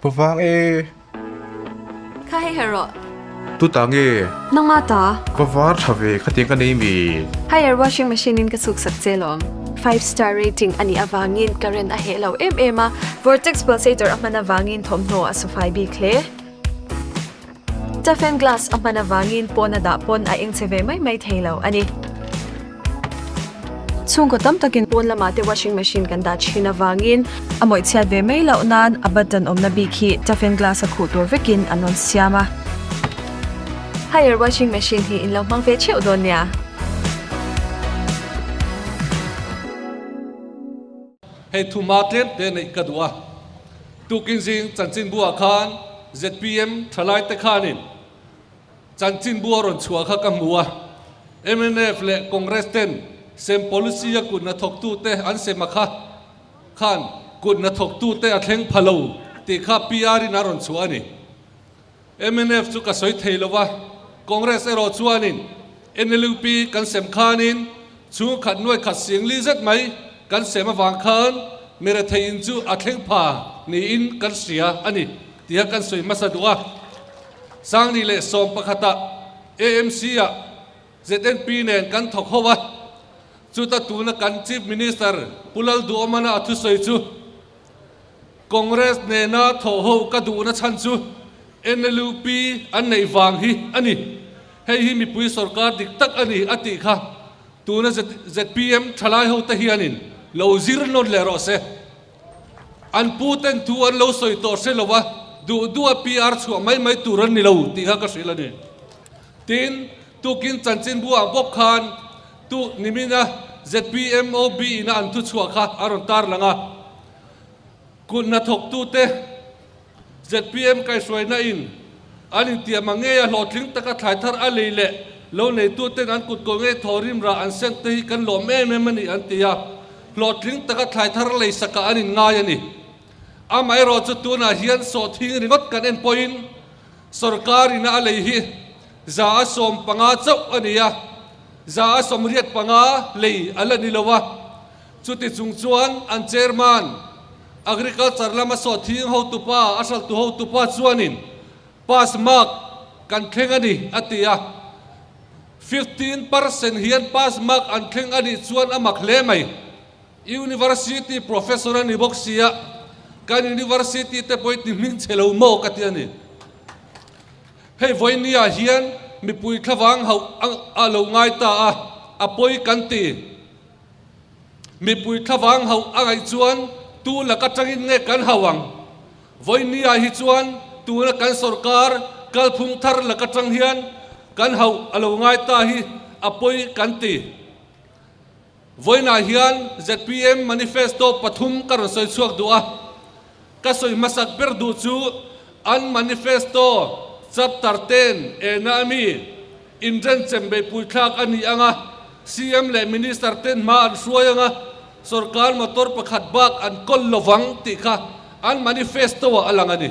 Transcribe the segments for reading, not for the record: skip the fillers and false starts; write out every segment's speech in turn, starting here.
Pu vang e. Kha hei her rawh. Tu ta nge? Nangma ta. Va var tha ve khatiang ka nei mi. Haier washing machine in ka chhuk sak che lawm. Five star rating a nih avangin current a heh lo em em a, vortex pulsator a hman avangin thawmhnaw a sufai bik hle. Toughen glass a hman avangin pawn a dah pawn a eng che ve mai mai thei lo a ni. Chhungkaw tam takin pawn lamah te washing machine kan dah thin avangin a mawih chhiat ve mai loh nan a button awmna bik hi toughen glass a khuh tur vekin an rawn siam a. Haier washing machine hi in lo hmang ve theuh dawn nia. Hei thuma tlem te neih ka duh a, tukin zing chanchinbu ah khan zpm thalai te khanin chanchinbu a rawn chhuah kha ka hmu a, mnf leh Congress ten sem policy a kut hnathawktu te an sem a kha khan kut hnathawktu te a thleng pha lo tih kha PR in a rawn chhuah a ni. Mnf chu ka sawi thei lo va, Congress erawh chuanin NLUP kan sem khanin chhungkhat nuai khat singli zet mai kan sem avang khan mirethei in chu a thleng pha niin kan hria a ni tia kan sawi hmasa duh a. Sangni leh sawm pakhatah AMC-ah ZNP nen kan thawk ho a, chuta tuna kan Chief Minister Pu Lalduhawmana a thusawi chu, Congress nena thawh ho ka duhna chhan chu NLUP an neih vang hi a ni. Hei hi mipui sorkar dik tak a ni a tih kha tuna zpm thalai hote hianin lo zir nawn leh rawh se. An pu ten thu an lo sawi tawh hre lo a, duh duh a PR chhuah mai mai tur an ni lo tih kha ka hrilh a ni. Tin, tukin chanchinbu ang bawk khan tu nimina zpmob ina an thuchhuah kha a rawn tarlang a. Kut hnathawktute zpm kaihhruaina in an intiam ang ngei a hlawhtling taka thlai thar a lei leh lo neituten an kut kaw ngei thaw rim rah an seng te hi kan lawm em em a ni an ti a, hlawhtling taka thlai thar lei sakah an inngai a ni. Amaherawh chu tunah hian sawhthing ringawt kan en pawhin sorkar ina a lei hi 115 chauh a ni a, 185 lei a la ni lo a. Chuti chung chuan an chairman, Agriculture lama sawhthing hotupa, a hralhtu hotupa chuanin pass mark kan thleng a ni a ti a. 15% hian pass mark an thleng a nih chuan a mak hle mai. University professor a ni bawk sia, kan university te pawh hi ti hming chhe lo maw ka ti a ni. Hei vawinia hian mipui thlavang hauh a lo ngai ta a, a pawi kan ti. Mipui thlavang hauh a ngaih chuan tu lak atangin nge kan hauh ang? Vawinia hi chuan tuna kan sorkar kalphung thar lak atang hian kan hauh a lo ngai ta hi a pawi kan ti. Vawiinah hian zpm manifesto pathum ka rawn sawi chhuak duh a, ka sawi hmasak ber duh chu an manifesto chapter ten ena ami Inrenchem beihpui thlak a ni ang a, CM leh Minister ten hma an hruai ang a, sorkar motor pakhat bak an kawl lovang tih kha an manifesto ah a lang a ni.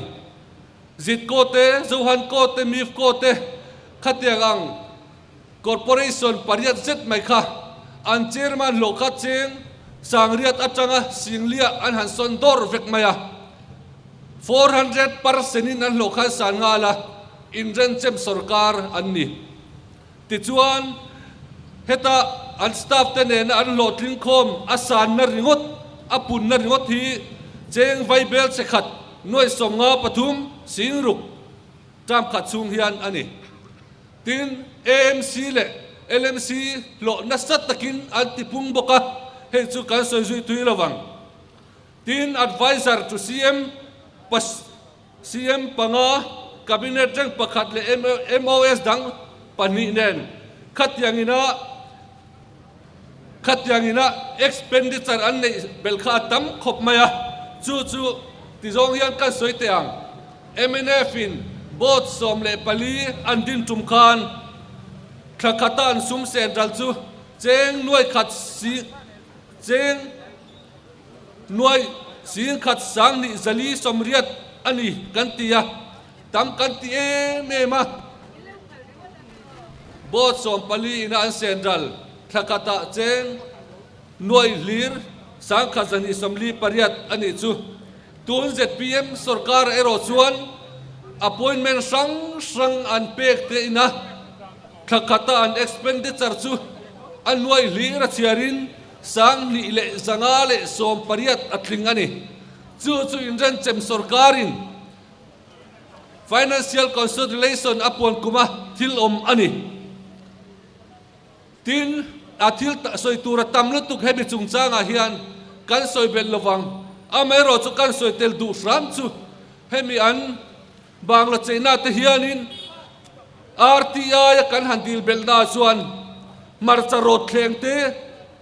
Zitko te, Zohanko te, Mifco te khatiang ang Corporation pariat zet mai kha an chairman hlawh kha cheng sangriat atanga singlia an han sawn dawr vek mai a, 400% in an hlawh khan san nghal a. Inrenchem sorkar an ni. Tichuan, heta an staff te nena an hlawhtling khawm a sanna ringawt, a punna ringawt hi cheng vaibel che khat nuai 53 sing ruk term khat chhung hian a ni. Tin, AMC leh LMC hlawh nasa takin an tipung bawk a, hei chu kan sawi zui tui lo vang. Tin, Adviser to CM pas. CM panga, Cabinet rank pakhat leh MOS dang pahnih nen khatiang ina khatiang ina expenditure an neih belh kha a tam khawp mai a, chu chu tizawng hian kan sawi teh ang. Mnf in board 14 an din tum khan thla khata an sum central chu cheng nuai khat si cheng Nuai singkhat sang nih zali sawmriat a ni kan ti a, tam kan ti em em a. Board 14 ina an senral thla khatah cheng nuai hlir sangkhat 248 a nih chu. Tun zpm sorkar erawh chuan appointment hrang hrang an pek te ina thla khata an expenditure chu a nuai hlir a chhiarin 2580 a tling a ni. Chu chu inrenchem sorkarin financial consolidation a puan kuma thil awm a ni. Tin, a thil sawi tur a tam lutuk hemi chungchangah hian kan sawi belh lovang. Amaherawh chu kan sawi tel duh hram chu hemi an Bangla cheina te hianin RTI a kan han dil belhna ah chuan hmarcha rawt thleng te,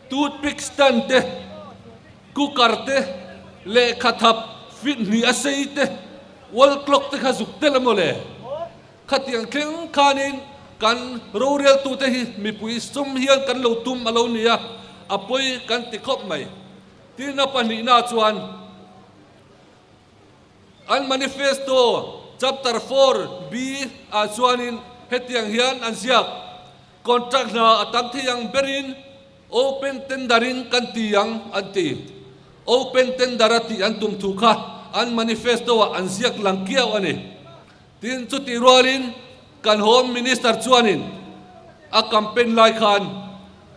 toothpick stand te, cooker te, lehkha thap fit hnih a sei te, wall clock te kha zuk tel a maw le? Khatiang thleng khanin kan roreltute hi mipui sum hian kan lo tum a lo ni a, a pawi kan ti khawp mai. Tin, a pahnihna chuan an manifesto chapter 4B ah chuanin hetiang hian an ziak, Contract hna a tam thei ang berin open tender in kan ti ang an ti. Open tender a tih an tum thu kha an manifesto ah an ziak lang kiau a ni. Tin, chutih rualin kan Home Minister chuanin a campaign lai khan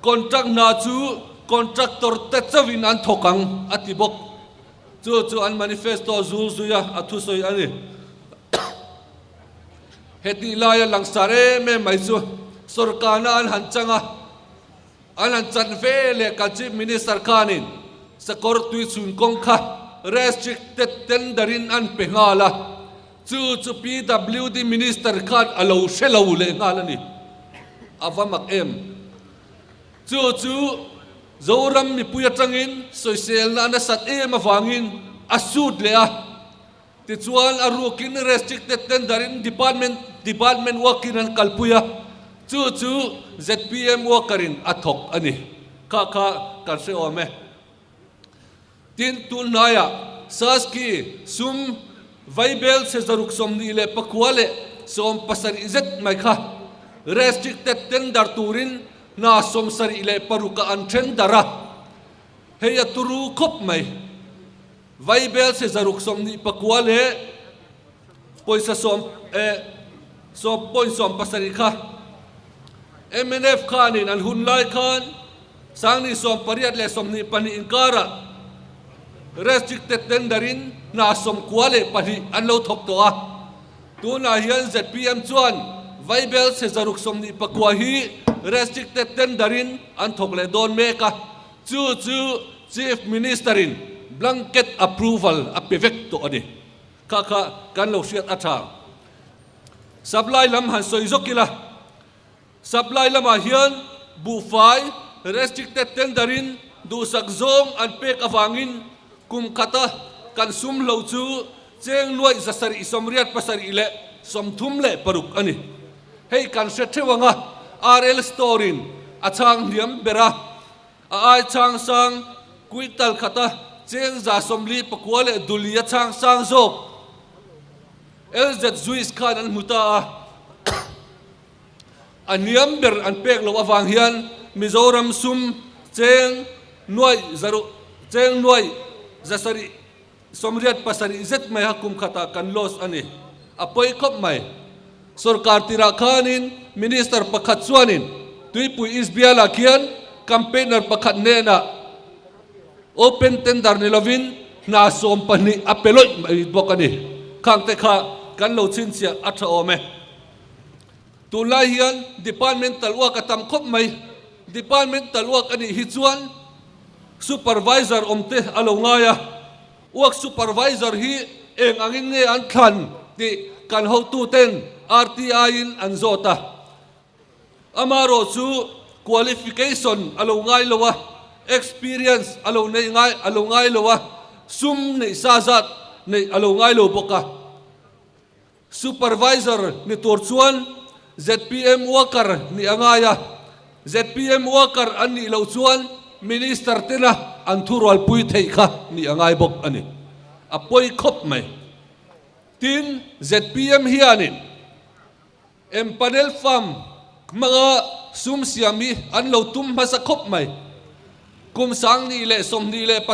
contract hna chu contractor te chauhin an thawk ang a ti bawk. Chu chu an manifesto zul zuia a thusawi a ni. Hetih laia langsar em em mai chu sorkarna an han chang a, An han chan ve leh kan Chief Minister khanin sakawr tui chhun kawng kha restricted tender in an pe nghal a, chu chu PWD Minister khan a lo hre lo leh nghal a ni. A va mak em? Chu chu Zoram mipui atangin sawiselna a nasat em avangin a sut leh a. Tichuan a rukin restricted tender in department department work in an kalpui a, chu chu zpm worker in a thawk a ni. Kha kha kan hre awm e. Tin, tun hnaiah Saski sum vaibel chhe 629 zet mai kha restricted tender turin hna 76 ah an then darh a, hei a turu khawp mai. Vaibel chhe 629 leh pawisa sawm eh sawm point 70 kha mnf khanin an hun lai khan 2018 leh 22 inkarah restricted tender in hna 92 an lo thawk tawh a. Tunah hian zpm chuan Vaibel chhe 629 hi restricted tender in an thawk leh dawn mek a. Chu chu Chief Minister in blanket approval a pe vek tawh a ni. Kha kha kan lo hriat a tha. Supply lam han sawi zawk ila, supply lamah hian buhfai restricted tender in duhsak zawng an pek avangin kum khata kan sum hlo chu cheng nuaih 787.36 a ni. Hei kan hre theuh ang a, RL store in a chhang hniam ber a. A ai chhang sang quintal khata cheng 149 leh duli a chhang sang zawk. LZ Zuis khan an hmu ta a, a hniam ber an pek loh avang hian Mizoram sum cheng nuaih zaruh cheng nuaih 787 zet mai ha kum khatah kan loss a ni. A pawi khawp mai. Sorkar tirah khanin Minister pakhat chuanin Tuipui East bialah khian campaigner pakhat hnenah open tender ni lovin hna 12 a pe lawih mai bawk a ni. Khangte kha kan lo chhinchhiah a tha awm e. Tunlai hian departmental work a tam khawp mai. Departmental work a nih hi chuan Supervisor awmte a lo ngai a, Work Supervisor hi eng angin nge an thlan tih kan hotuten RTI-in an zawt a. Amaherawh chu qualification a lo ngai lo a, experience a lo neih ngai a lo ngai lo a, sum neih sa zat neih a lo ngai lo bawk a. Supervisor ni tur chuan zpm worker nih a ngai a, zpm worker an nih loh chuan Minister tena an thurualpui theih kha nih a ngai bawk a ni. A pawi khawp mai. Tin, zpm hianin empanel farm hmanga sum siam hi an lo tum hmasa khawp mai. Kum 2023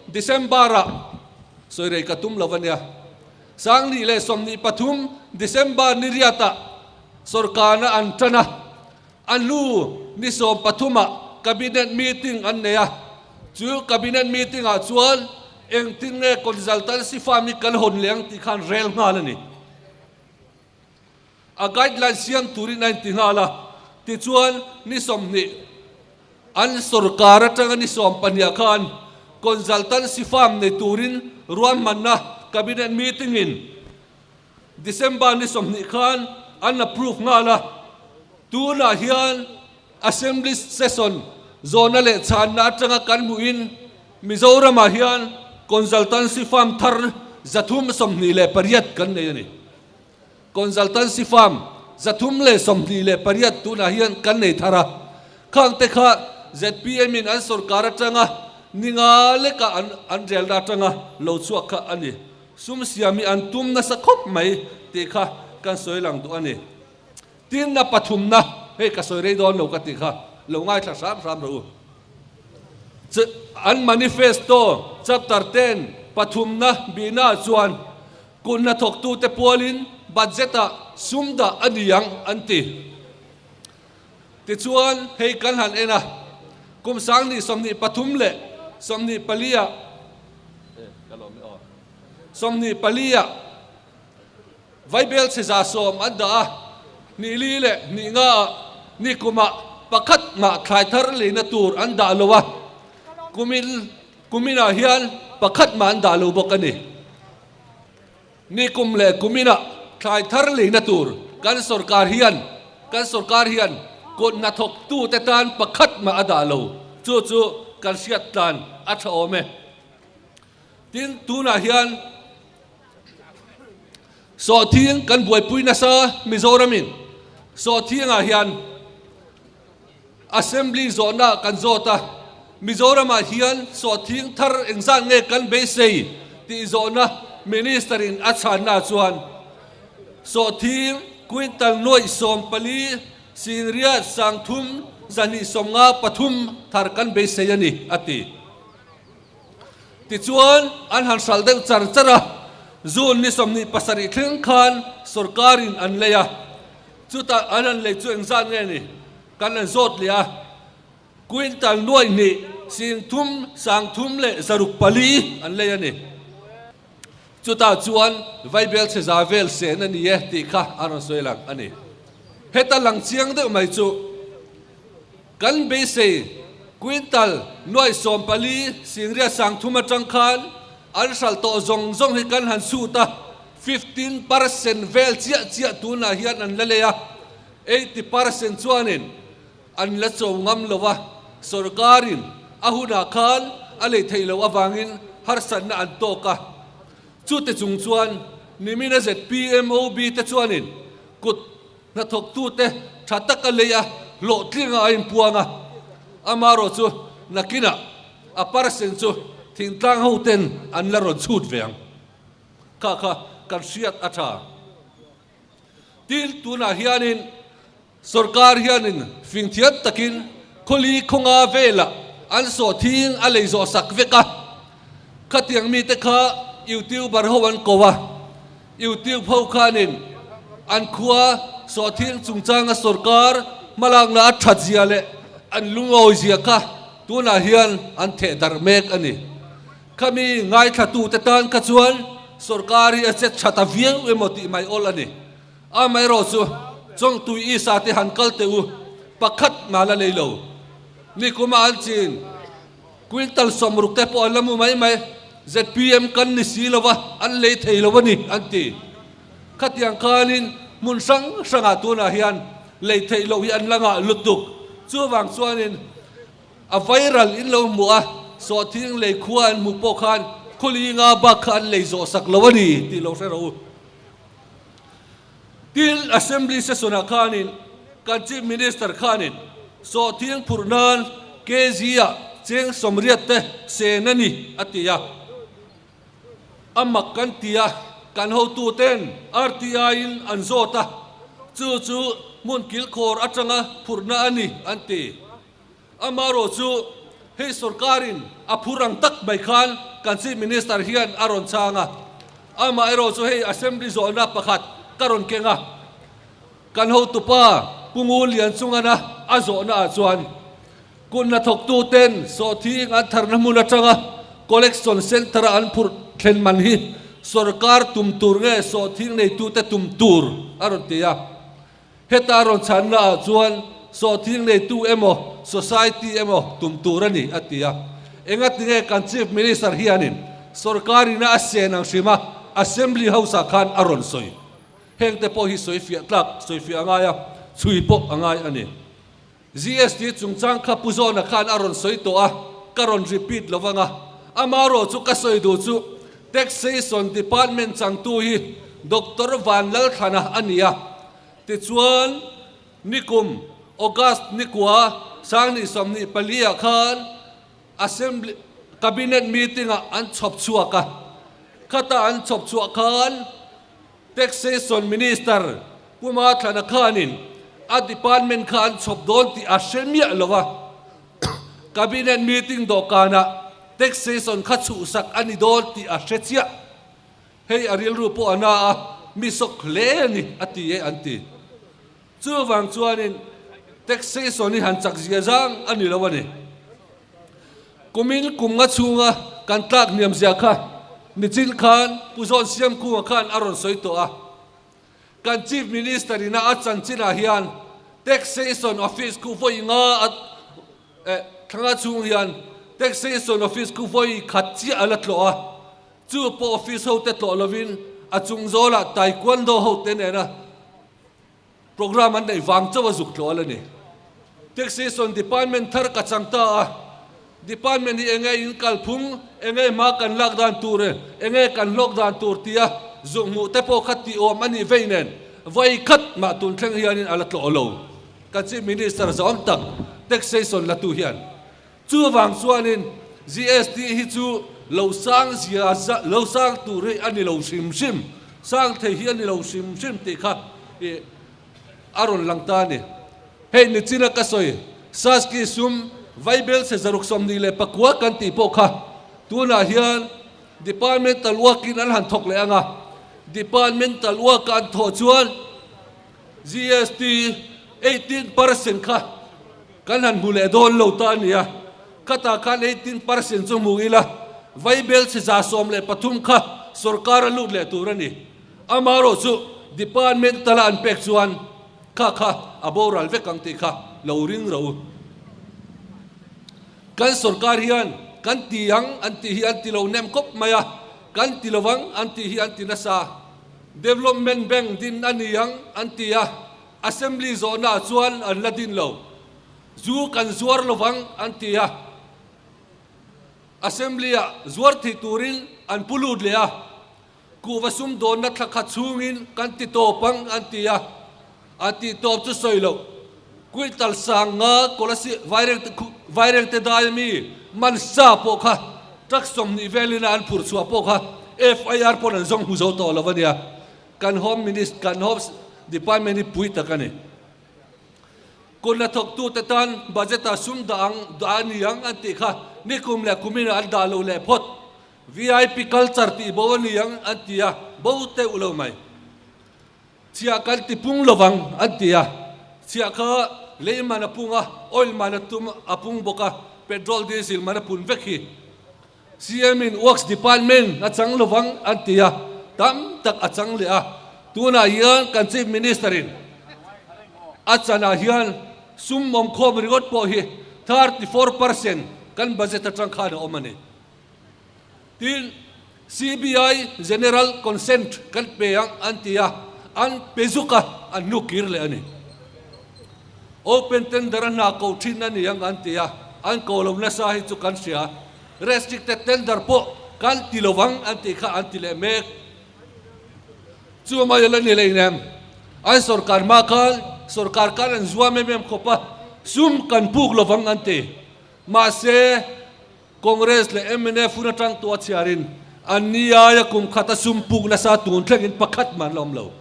December-ah. Sawi rei ka tum lo a nia. 2023 December ni riatah sawrkarna an tan a, a hnu ni sawmpathumah Cabinet meeting an nei a. Chu Cabinet meeting ah chuan engtin nge consultancy firm hi kan hawn leh ang tih khan rel nghal a ni. A guideline siam turin a inti nghal a, tichuan ni 20 an sawrkar atanga ni 12 khan consultancy firm nei turin ruahmanna Cabinet meeting in December ni 20 khan an approve nghal a, tunah hian Assembly session zawhna leh chhanna atanga kan hmuhin Mizoramah hian consultancy firm thar 328 kan nei a ni. Consultancy firm 328 tunah hian kan nei thar a, khangte kha zpm in an sorkar atanga ni nga leka an an relna atanga lo chhuak kha a ni. Sum siam hi an tum nasa khawp mai tih kha kan sawi lang duh a ni. Tinna pathumna, hei ka sawi rei dawn lo ka tih kha lo ngaithla hram hram rawh u. An manifesto chapter 10 pathumna bihnaah chuan Kut hnathawktute pualin budget-ah sum dah a ni ang an ti. Tichuan, hei kan han en a, kum 2023 leh 24 ah, 24 ah Vaibel chhe 100 an dah a, hnih li leh hnih nga ah ni kumah pakhat mah thlai thar leina tur an dah lo a, kumin Kuminah hian pakhat mah an dah lo bawk a ni. Ni kum leh kuminah thlai thar leina tur kan sorkar hian kan sorkar hian kut hnathawktute tan pakhat mah a dah lo. Chu chu kan hriat tlan a tha awm e. Tin, tunah hian sawhthing kan buaipui nasa Mizoramin sawhthingah hian Assembly zawhna kan zawt a, Mizoramah hian sawhthing thar engzat nge kan beisei tih zawhna Minister in a chhanna chuan sawhthing quintal nuaih 14 singriat 3 253 thar kan beisei a ni, a ti. Tichuan an han hralh deuh char char a, June ni 27 thleng khan sorkarin an lei a, chutah an han lei chu engzat nge ni? Kan han zawt leh a, quintal nuaih hnih, 3 3 leh 604 an lei a ni. Chutah chuan Vaibel chhe za vel sen a ni e tih kha a rawn sawi lang a ni. Heta lang chiang deuh mai chu kan beisei quintal nuaih 14 singriat 3 atang khan an hralh tawh zawng zawng hi kan han chhut a, 15% vel chiah chiah tunah hian an la lei a. 80% chuanin an la cho ngam lo a, sorkarin a hunah khan a lei theih loh avangin harsatna an tawk a. Chute chung chuan nimina ZPMOB te chuanin kut hnathawktute tha taka lei a hlawhtling a a inpuang a, amaherawh chu nakinah a percent chu thingtlang hoten an la rawn chhut ve ang. Kha kha kan hriat a tha. Tin, tunah hianin sorkar hianin fingthiam takin khawli khawnga velah an sawhthing a lei zawh sak vek a. Khatiang mite kha YouTuber ho an ko a, YouTube ho khanin an khua sawhthing chungchanga sorkar hmalakna a that zia leh an lungawi zia kha tunah hian an theh darh mek a ni. Khami ngaithlatute tan kha chuan sorkar hi a che tha ta viau emaw tih mai awl a ni. Amaherawhchu Chawngtui Isa te han kal teh u, pakhat mah la lei lo. Nikuma an chin quintal 60 te pawh an la mu mai mai. Zpm kan ni si lo va, an lei thei lo a ni an ti. Khatiang khanin hmun hrang hrangah tunah hian lei theih loh hi an la ngah lutuk. Chuvang chuanin A viral in lo hmuh a, sawhthing lei khua an hmuh pawh khan khawli nga bak kha an lei zawh sak lo a ni tih lo hre rawh u. Tin, Assembly session ah khanin kan Chief Minister khanin sawhthing phurh nan kg ah cheng 80 te sen a ni a ti a. A mak kan ti a, kan hotu ten RTI in an zawt a, chu chu hmun kilkhawr atanga phurhna a ni an ti. Amaherawh chu hei sorkarin a phur ang tak mai khan kan Chief Minister hian a rawn chhang a. Amaherawh chu hei Assembly zawhna pakhat ka rawn keng a. Kan hotupa Pu Ngu Lian chungana a zawhna ah chuan kut hnathawktu ten sawhthing an tharna hmun atanga collection centre a an phurh thlen man hi sorkar tum tur nge sawhthing neitute tum tur a rawn ti a. Heta a rawn chhanna ah chuan sawhthing neitu emaw society emaw tum tur a ni a ti a. Engatinge kan Chief Minister hianin sorkar ina a sen ang hrima Assembly House ah khan a rawn sawi. Hengte pawh hi sawi fiah tlak, sawi fiah a ngai a, chhui pawh a ngai a ni. GST chungchang kha Pu Zawna khan a rawn sawi tawh a, ka rawn repeat lo vang a. Amarawh chu ka sawi duh chu Taxation Department changtu hi Doctor Vanlalthlana a ni a. Tichuan, nikum August nikua 2024 ah khan Assembly Cabinet meeting ah an chhawp chhuak a. Khata an chhawp chhuah khan Taxation Minister Pu Mathlana khanin a department kha an chhawp dawn tih a hre miah lo a, Cabinet meeting dawhkanah taxation kha chhuhsak a ni dawn tih a hre chiah. Hei a rilru pawh a na a, mi sawk hle a ni a ti e an ti. Chuvang chuanin taxation hi han chak zia zang a ni lo a ni. Kumin kum nga chhunga kan tlak hniam zia kha nichin khan Pu Zawn Siamkunga khan a rawn sawi tawh a. Kan Chief Minister ina a chanchinah hian Taxation Office khu vawi nga a eh thla nga chhung hian Taxation Office khu vawi khat chiah a la tlawh a. Chu pawh office hote tlawh lovin a chung zawlah Taekwondo hote nena Programme an neih vang chauh a zuk tlawh a la ni. Taxation Department thar ka chang ta a, Department hi enge in kalphung, enge hma kan lak dan tur e, enge kan hlawk dan tur tia zuk hmuh te pawh kha tih awm a nih vei nen vawi khat mah tun thleng hianin a la tlawh lo. Kan Chief Minister zawng tak Taxation la tu hian chuvang chuanin GST hi chu lo sang zia lo sang tur hi a ni lo hrim hrim, sang thei hi a ni lo hrim hrim tih kha ih a rawn lang ta a ni. Hei nichina ka sawi Saski sum Vaibel chhe 129 kan tih pawh kha tunah hian Departmental work-in an han thawk leh ang a, Departmental work-a an thawh chuan GST 18% kha Kan han hmu leh dawn lo ta a nia, khatah khan 18% chu hmu ila, Vaibel chhe 113 kha sorkar a lut leh tur a ni. Amaherawh chu department tala an pek chuan kha kha a boral vek ang tih kha lo ring ro u. Kan sorkar hian kan ti ang an tih hi an ti lo nem khawp mai a, kan ti lo vang an tih hi an ti nasa. Development Bank din a ni ang an ti a. Assembly zawhnaah chuan an la din lo. Zu kan zuar lovang an ti a. Assembly-ah zuar thei turin an pu lut leh a. Kuhva sumdawnna thla khat chhungin kan ti tawp ang an ti a. An tih tawp chu sawi loh. Quintal sang nga Kolasib Vairengte dai ami man sa pawh kha truck 20 velin a an phurh chhuah pawh kha FIR pawn an zawng hmu zo tawh lo a nia. Kan Home Minister, kan Home Department hi pui tak a ni. Kut hnathawktute tan budget-ah sum dah ang, dah a ni ang an tih kha nikum leh kuminah an dah lo leh phawt. VIP culture tih bo a ni ang an ti a, bo teuh lo mai. Chhiah kan ti pung lovang an ti a, chhiah kha lei man a pung a, oil man a tum a pung bawk a, petrol diesel man a pun vek hi. CM in Works Department a chang lovang an ti a, tam tak a chang leh a. Tunah hian kan Chief Minister in a chanah hian sum awmkhawm ringawt pawh hi 34% kan budget atang khan a awm a ni. Tin, CBI General Consent kan pe ang an ti a, an pe zuk a, an hnu kir leh a ni. Open tender a hna ko thin a ni ang an ti a, an ko lo nasa hi chu kan hria. Restricted tender pawh kan ti lo ang an tih kha an ti leh mek. Chu mai ala ni leh nem. An sorkar hma khan sorkar khan an zuam em em khawp a, sum kan puk lo vang an ti. Mahse, Congress leh mnf hun atang tawh a chhiarin an ni aia kum khata sum puk nasa tun thlengin pakhat mah an la awm lo.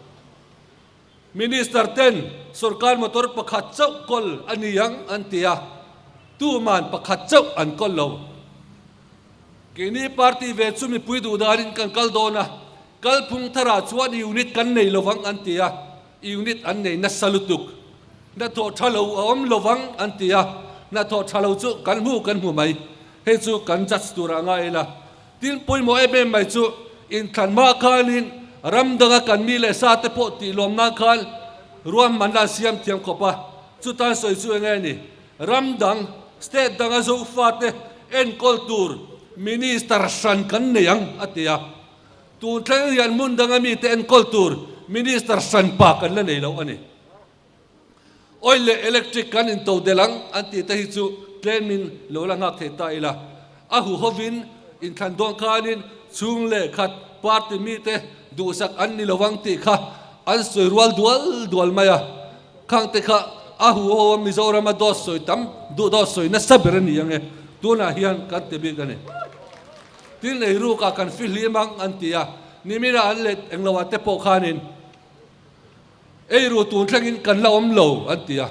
Minister ten sorkar motor pakhat chauh kawl a ni ang an ti a, tuman pakhat chauh an kawl lo. Keini party ve chu mipui duh danin kan kal dawn a, kalphung tharah chuan unit kan nei lovang an ti a, unit an nei nasa lutuk. Hnathawh tha lo a awm lovang an ti a, hnathawh tha lo chu kan hmu kan hmu mai. Hei chu kan judge turah ngai ila. Tin pawimawh em em mai chu inthlan hma khanin ram danga kan mi leh sa te pawh tih lawm nan khan ruahmanna an siam thiam khawp a, chutan sawi chu enge ni? Ram dang, state danga Zofate enkawl tur minister hran kan nei ang a ti a. Tun thleng hian hmun danga mite enkawl tur minister hran pa kan la nei lo a ni. Oil leh electric kan into del ang an tih te hi chu tlemin lo la nghak thei ta ila. A huhovin inthlan dawn khanin chhung leh khat party mite duhsak an ni lovang tih kha an sawi rual dual dual mai a. Khang te kha a huho a Mizorama dawt sawi tam duh dawt sawi nasa ber a ni ang e. Tunah hian kan ti bik a ni. Tin eirukah kan fihlim ang an ti a, nimina an let engloah te pawh khanin eiru tun thlengin kan la awm lo an ti a.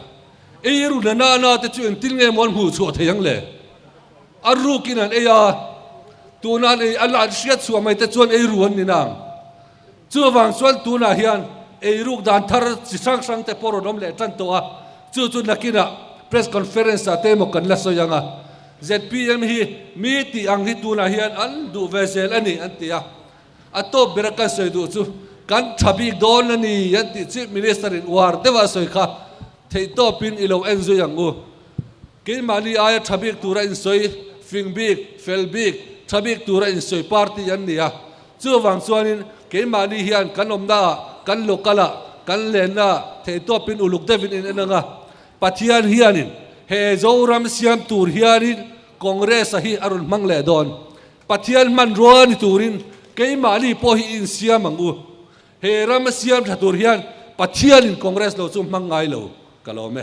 Eiru na nana te chu engtin nge maw an hmuh chhuah thei ang le? A rukin an ei a, tuna an ei an hriat chhuah mai te chuan eiru an ni nang. Chuvang chuan tunah hian eiruk dan thar chi hrang hrang te pawh rawn awm leh tan tawh a, chu chu nakinah press conference ah te emaw kan la sawi ang a. Zpm hi mi tih ang hi tunah hian an duh ve zel a ni an ti a. A tawp bera kan sawi duh chu kan tha bik dawn a ni an tih Chief Minister in uar deuha a sawi kha theihtawpin i lo en zui ang u. Keimahni aia tha bik tura insawi fing bik, fel bik, tha bik tura insawi party an ni a. Chuvang chuanin keimahni hian kan awmnaah, kan local-ah, kan lennaah theihtawpin uluk deuhin in en ang a. Pathian hianin he Zoram siam tur hianin Congress-a hi a rawn hmang leh dawn. Pathian hmanrua ni turin keimahni pawh hi insiam ang u. He ram a siam tha tur hian Pathianin Congress lo chu hmang ngai lo ka lawm e.